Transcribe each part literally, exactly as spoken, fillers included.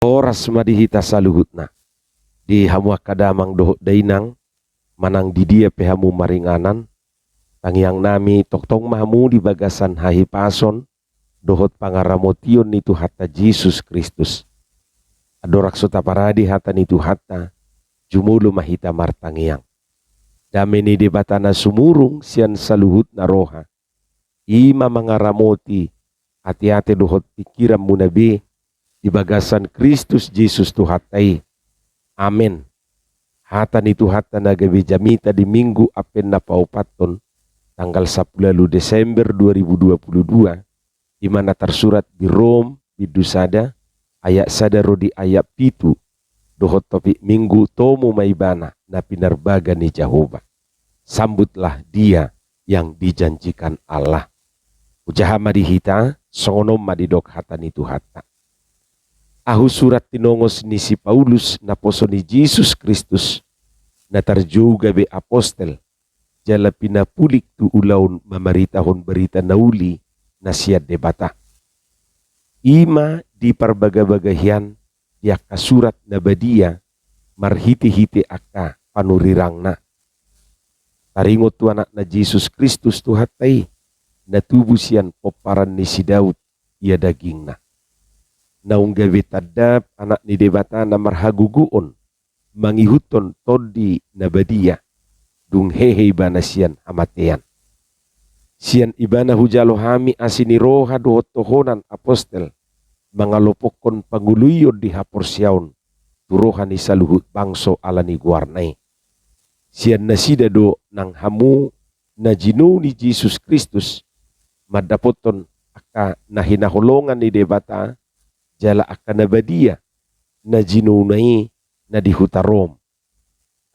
Horas ma di hita saluhutna. Di hamu angka damang dohot dainang, manang di dia pe hamu maringanan, tangiang nami tongtong ma hamu di bagasan hahipason dohot pangaramotion ni Tuhanta Jesus Kristus. Andorang so taparade hata ni Tuhanta, jumolo ma hita martangiang. Dame ni Debata na sumurung sian saluhutna roha, i ma mangaramoti ateate dohot pingkiranmuna be di bagasan Kristus Jesus Tuhanta i. Amen. Hata ni Tuhanta na gabe jamita di Minggu Advent na paopathon, tanggal sampulu ualu Desember dua ribu dua puluh dua, i ma na tarsurat di Rom bindu sada, ayat sada ro di ayat pitu, dohot topik Minggu: Tomu ma Ibana na pinarbaga ni Jahowa. Sambutlah Dia yang dijanjikan Allah. Hujaha ma di hita, songon on ma didok hata ni Tuhanta. Ahu surat tinongos ni si Paulus, naposo ni Jesus Kristus, na tarjou gabe apostel, jala pinapulik tu ulaon mamaritahon barita na uli na sian Debata. I ma diparbagabaga hian di angka surat na badia marhitehite angka panurirangna. Taringot tu Anakna Jesus Kristus Tuhanta i, na tubu sian pomparan ni si Daud ia dagingna. Naung gabe tanda Anak ni Debata na marhagogoon mangihuthon Tondi na Badia, dung hehe Ibana sian hamatean. Sian Ibana hujalo hami asi ni roha dohot tohonan apostel, mangalopokkon pangoluion di haporseaon tu roha ni saluhut bangso ala ni goarna i. Sian nasida do nang hamu na jinou ni Jesus Kristus, mandapothon angka na hinaholongan ni Debata, jala angka na badia na jinouna i na di huta Rom.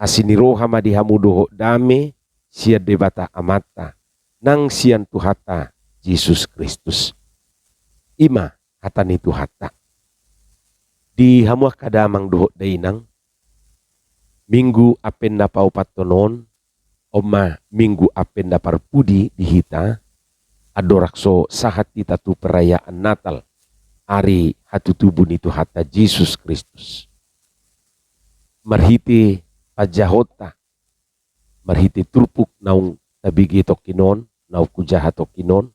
Asi ni roha ma di hamu dohot dame sian Debata Amanta nang sian Tuhanta Jesus Kristus. I ma hata ni Tuhanta. Di hamu angka damang dohot dainang, Minggu Advent na paopathon on, on ma Minggu Advent na parpudi di hita, andorang so sahat hita tu perayaan Natal, ari hatutubu ni Tuhanta Jesus Kristus. Marhite panjahonta, marhite turpuk naung tabege tongkin on, naung hujaha tongkin on,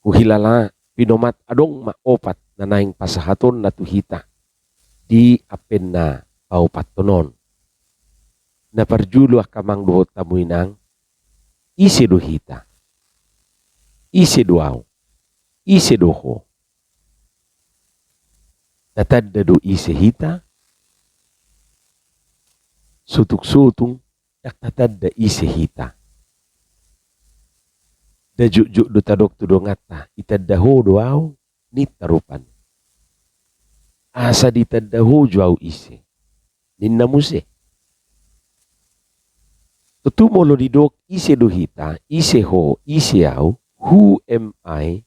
huhilala pinomat adong ma opat na naeng pasahatonna tu hita di Advent na paopathon on. Na parjolo, angka amang dohot hamu inang, ise do hita? Ise do ahu? Ise do ho? Tatanda do ise hita? Sotung-sotung ndang tatanda ise hita. Nda jotjot do tadok tu donganta, "Itanda ho do ahu," ninta rupani. "Asa ditanda ho jo ahu ise," ninna muse. Tutu molo didok ise do hita, ise ho, ise ahu, who am I,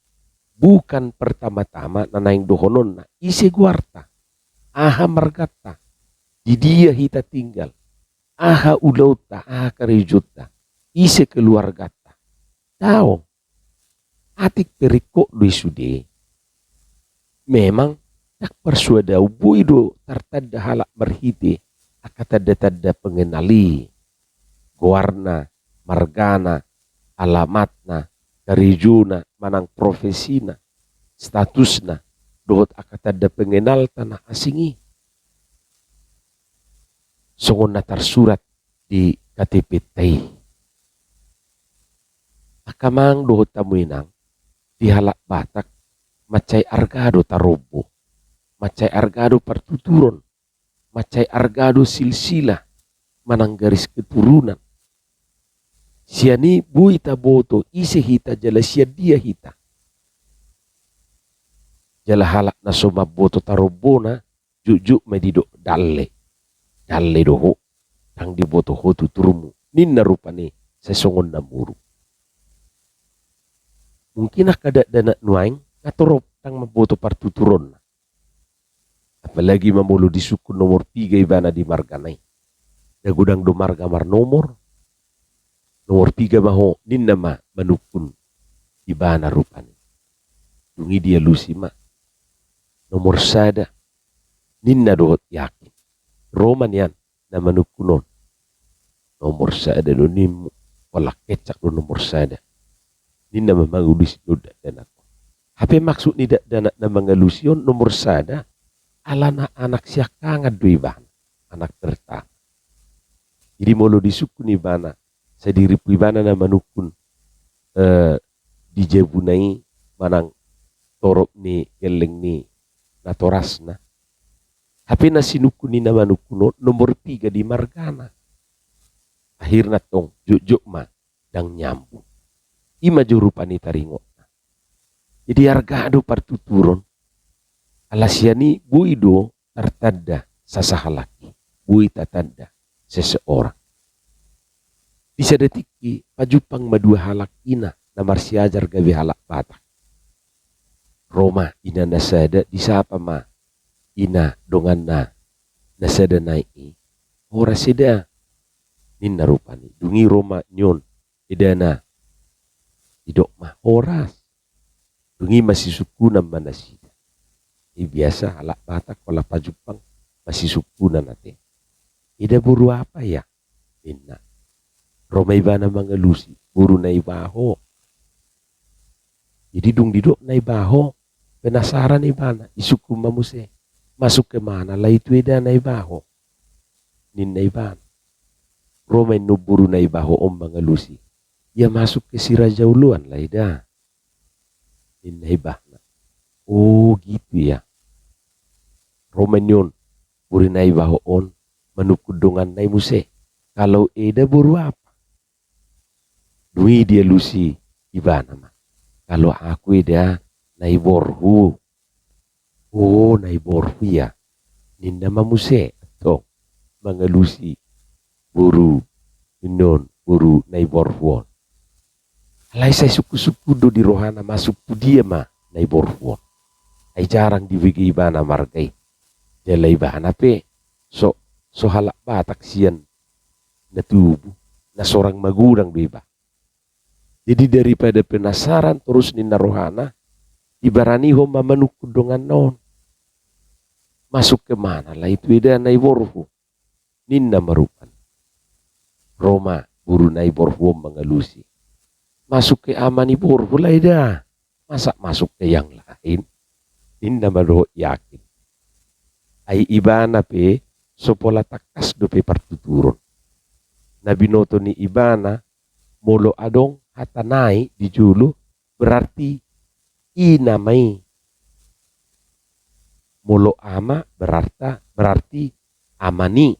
bukan pertama-tama na naeng dohononna ise goarta, aha marganta, di dia hita tinggal, aha ulaonta, aha karejonta, ise keluarganta. Daong. Atik pe ringkot do i sude. Memang ndang parsuada, boi do tartanda halak marhite angka tanda-tanda pengenal i, goarna, margana, alamatna, karejona manang profesina, statusna, dohot angka tanda pengenalta na asing i. Songon na tarsurat di K T P-ta i. Angka amang dohot hamu inang, di halak Batak mansai arga do tarombo, mansai arga do partuturon, mansai arga do silsilah manang garis keturunan. Sian i boi taboto ise hita jala sian dia hita. Jala halak na so mamboto tarombona, jotjot ma didok dalle. Dalle do ho, ndang diboto ho tuturmu, ninna rupani sai songon na muruk. Mungkin angka dakdanak nuaeng nga torop ndang mamboto partuturonna. Apalagi ma molo disungkun nomor piga ibana di margana i. Nda godang do marga marnomor. Nomor piga ma ho, ninna ma manungkun ibana rupani. Dung i dialusi ma. Nomor sada. Ninna dohot Yakin, "Ro ma nian na manungkun on. Nomor sada do nimmu, holan kencak do nomor sada." Ninna ma mangalusi dohot dakdanak on. Hape maksud ni dakdanak na mangalusi on nomor sada, alana anak siangkangan do ibana, anak pertama. Jadi molo disungkun ibana, sai dirippu ibana na manungkun, eh, di jabuna i manang torop ni gelleng ni natorasna. Hape na sinungkun ni na manungkun on nomor piga di margana. Akhirna tong jotjot ma, ndang nyambung. Ima jo rupani taringotna. Jadi arga do partuturon. Ala sian i boi do tartanda sasahalak i, boi tatanda seseorang. Di sada tingki pajumpang ma dua halak ina na marsiajar gabe halak Batak. Ro ma ina na sada, disapa ma ina donganna na sada nai i. "Horas eda," ninna rupani. Dung i ro ma nion edana, didok ma, "Horas." Dung i masisungkunan ma nasida. I biasa halak Batak holan pajumpang masisungkunan ate. "Eda, boru apa ya?" ninna. Ro ma ibana mangalusi, "Boru Naibaho." Jadi dung didok Naibaho, penasaran ibana, disungkun ma muse, "Masuk ke mana lah itu eda, Naibaho?" ninna ibana. Ro ma innon boru Naibaho on mangalusi, "Ya masuk ke Si Raja Oloan lah eda," ninna ibana. "Oh gitu ya." Ro ma innon boru Naibaho on manungkun donganna i muse, "Kalau eda, boru apa?" Dung i dialusi ibana ma, "Kalau aku eda, Naiborhu." "Oh, Naiborhu ya," ninna ma muse tong mangalusi boru, innon boru Naiborhu on. Alai sai sungkunsungkun do di rohana masuk tu dia ma Naiborhu on. Ai jarang dibege ibana marga i. Jala ibana pe so, so halak Batak sian na tubu, na sorang magodang do iba. Jadi daripada penasaran torus ninna rohana, dibaranihon ma manungkun donganna on. "Masuk ke mana lah itu eda, Naiborhu?" ninna ma rupani. Ro ma boru Naiborhu on mangalusi. "Masuk ke ama ni borhu lah eda. Masa masuk ke yang lain?" ninna ma dohot Yakin. Ai ibana pe so pola tangkas dope partuturon. Na binoto ni ibana, molo adong hata nai di jolo, berarti ina ma i. Molo ama berarta, berarti ama ni.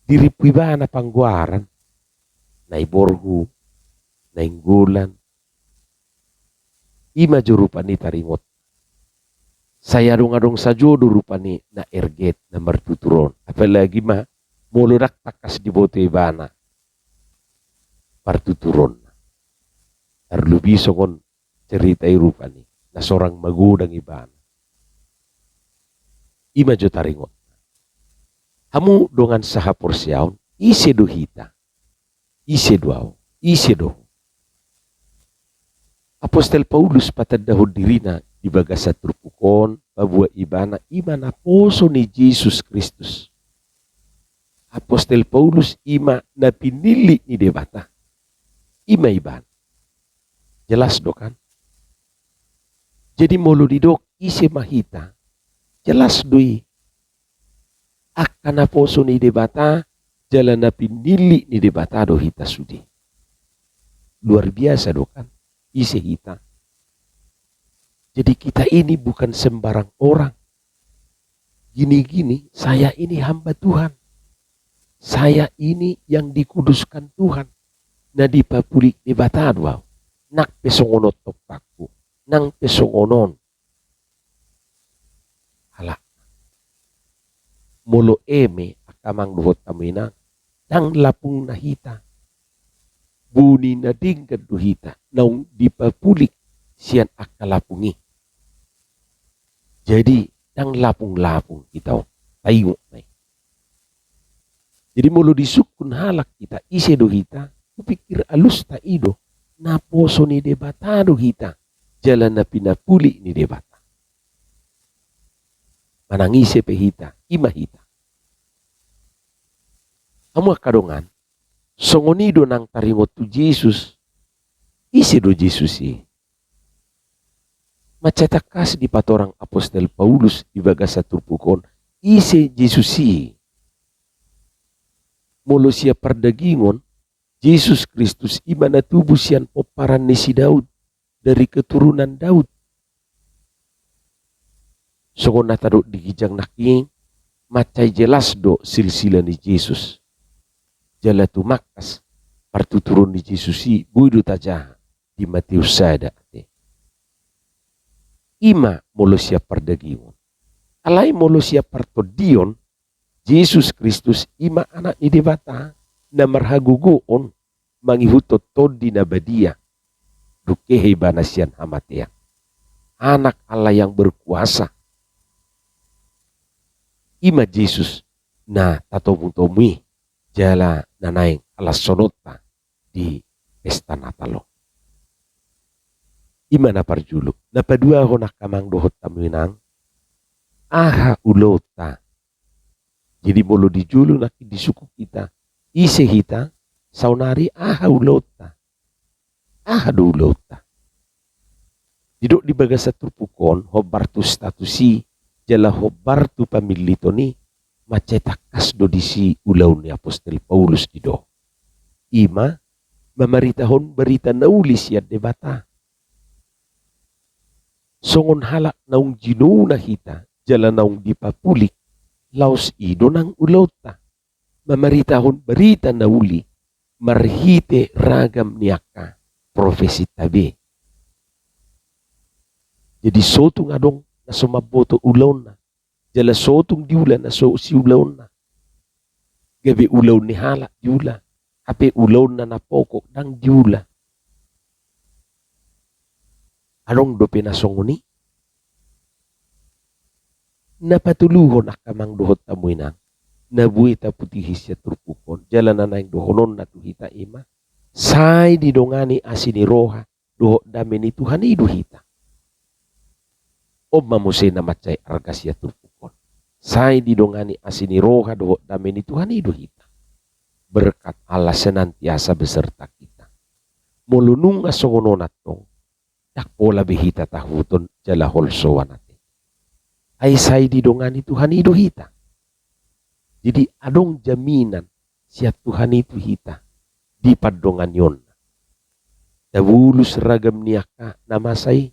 Dirimpu ibana panggoaran, Naiborhu, Nainggolan. Ima jo rupani taringot. Sai adong-adong sajo do rupani na erget na martutur on. Apalagi ma molo ndang tangkas diboto ibana partuturonna. Tarlubi songon cerita i rupani, na sorang magodang ibana. Ima jo taringot. Hamu dongan sahaporseaon, ise do hita? Ise do ahu? Ise do ho? Apostel Paulus patandahon dirina di bagasan turpuk on, paboa ibana ima naposo ni Jesus Kristus. Apostel Paulus ima na pinillit ni Debata. Ima ibana. Jelas do kan? Jadi molo didok ise ma hita, jelas do i. Angka naposo ni Debata, jala na pinillit ni Debata do hita sude. Luar biasa do kan, ise hita. Jadi kita ini bukan sembarang orang. Gini-gini, saya ini hamba Tuhan. Saya ini yang dikuduskan Tuhan. Na dipapulik Debata do ahu. Nang pe songon on tompakku, nang pe songon on. Halak. Molo eme angka amang dohot hamu inang, ndang lapung na hita. Buni na denggan do hita naung dipapulik sian angka lapung i. Jadi ndang lapung-lapung hita on. Taingot ma i. Jadi molo disungkun halak hita, ise do hita? Hupikir alusta i do, naposo ni Debata do hita, jala na pinapulik ni Debata. manang ise pe hita, i ma hita. Hamu angka dongan, songon i do nang taringot tu Jesus. Ise do Jesus i? Mansai tangkas dipatorang apostel Paulus di bagasan turpuk on, ise Jesus i. Molo sian pardagingon, Jesus Kristus i ma na tubu sian pomparan ni si Daud, dari keturunan Daud. Songon na tadok di ginjang nangkin, mansai jelas do silsilah ni Jesus. Jala tumangkas partuturon ni Jesus i boi do tajaha di Mateus sada ate. I ma molo sian pardagingon. Alai molo sian partondion, Jesus Kristus i ma Anak ni Debata na marhagogoon mangihuthon Tondi na Badia, dung hehe ibana sian hamatean. Anak Allah yang berkuasa. I ma Jesus na tatomutomu i, jala na naeng halashononta di pesta Natal on. I ma na parjolo. Na paduahon angka amang dohot hamu inang, aha ulaonta? Jadi molo di jolo nangkin disungkun hita, ise hita, saonari aha ulaonta? Aha do ulaonta? Didok di bagasan turpuk on, hombar tu status i, jala hombar tu pamilliton i, mansai tangkas do disi ulaon ni apostel Paulus didok. I ma, mamaritahon barita na uli sian Debata. Songon halak naung jinouna hita, jala naung dipapulik, laos i do nang ulaonta. Mamaritahon barita na uli, marhite ragam ni angka profesinta be. Jadi so tung adong na so mamboto ulaonna, jala so tung diula na so siulaonna. Gabe ulaon ni halak diula, hape ulaonna na pokok ndang diula. Adong dope na songon i? Na patoluhon angka amang dohot hamu inang, na boi taputihi sian turpuk on, jala na naeng dohononna tu hita i ma, sai didongani asi ni roha dohot dame ni Tuhan i do hita. On ma muse na mansai arga sian turpuk on. Sai didongani asi ni roha dohot dame ni Tuhan i do hita. Berkat Allah senantiasa beserta kita. Molo nunga songon on antong, ndang pola be hita tahuton jala holsoan ate. Ai sai didongani Tuhan i do hita. Jadi adong jaminan sian Tuhan i tu hita di pandonganionna. Tabulus ragam ni angka na masa i,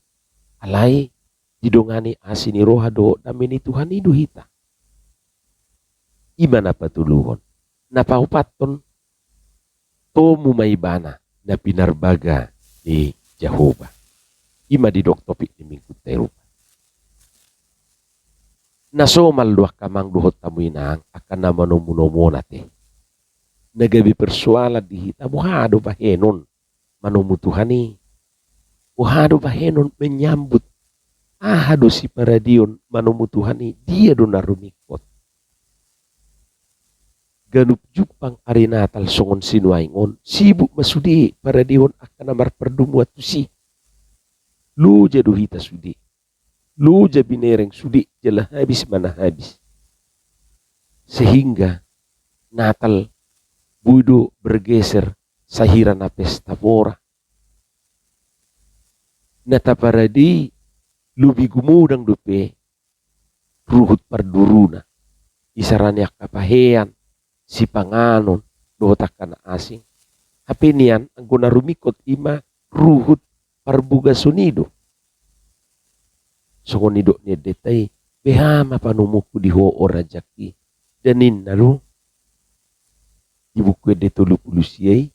alai didongani asi ni roha dohot dame ni Tuhan i do hita. I ma na patoluhon. Na paopathon, tomu ma ibana na pinarbaga ni Jahowa. I ma didok topik ni minggunta i rupa. Na somal do angka amang dohot hamu inang angka na manomunomu on ate. Na gabe persoalan di hita, boha do bahenon manomu Tuhan i? Boha do bahenon menyambut? Aha do siparadeon manomu Tuhan i? Dia do na rumingkot? Ganup jumpang ari Natal songon sinuaeng on, sibuk ma sude paradehon angka na marpardomuan tusi. Loja do hita sude. Loja binereng sude jala habis ma na habis. Sehingga Natal boi do bergeser sahira na pesta mora. Na taparadei lobi gumodang dope ruhut parduruna, isarani angka pahean, sipanganon, dohot angka na asing. Hape nian anggo na rumingkot i ma ruhut parbogason i do. Songon nidok ni endenta i, beha ma panomungku di ho o rajangki, da ninna do di Buku Ende tolu pulu sia i.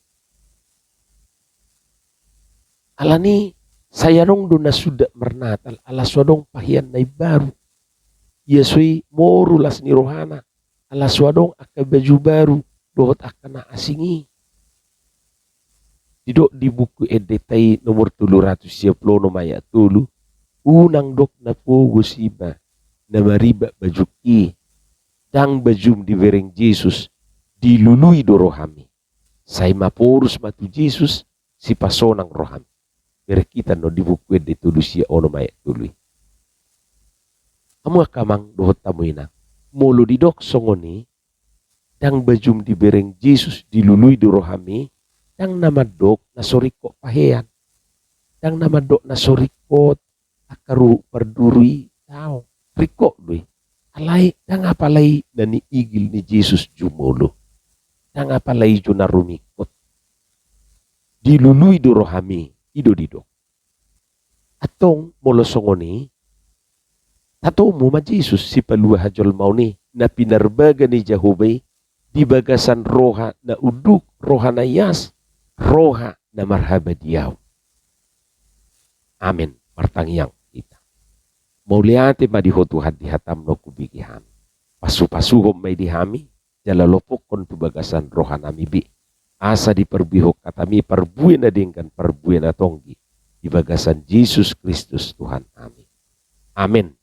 Alani sai adong do na suda marnatal ala so adong pahean na imbaru. Ia so i moru las ni rohana ala so adong angka baju baru dohot angka na asing i. Didok di Buku Endenta i nomor tolu ratus sia pulu onom ayat tolu, unang dok na pogos iba na maribak bajungki, ndang bajum dibereng Jesus, dilului do rohami. Sai maporus ma tu Jesus, sipasonang rohami. Bereng hita annon di Buku Ende tolu sia onom ayat tolu i. Hamu angka amang dohot hamu inang, molo didok songon i, ndang bajum dibereng Jesus, dilului do rohami, ndang na mandok na so ringkot pahean, ndang na mandok na so ringkot angka ruhut parduru i, daong, ringkot do i. Alai ndang apala i na niigil ni Jesus jumolo. Ndang apala i jo na rumingkot. Dilului do rohami, i do didok. Antong molo songon i, tatomu ma Jesus sipalua hajolmaon i, na pinarbaga ni Jahowa i, di bagasan roha na unduk, roha na ias, roha na marhabadiaon. Amen. Martangiang hita. Mauliate ma di Ho Tuhan di hataM na hubege hami. Pasupasuhon ma i di hami, jala lopokkon tu bagasan rohanami be, asa diparbuehon hataMi parbue na denggan, parbue na tonggi, di bagasan Jesus Kristus Tuhannami. Amen.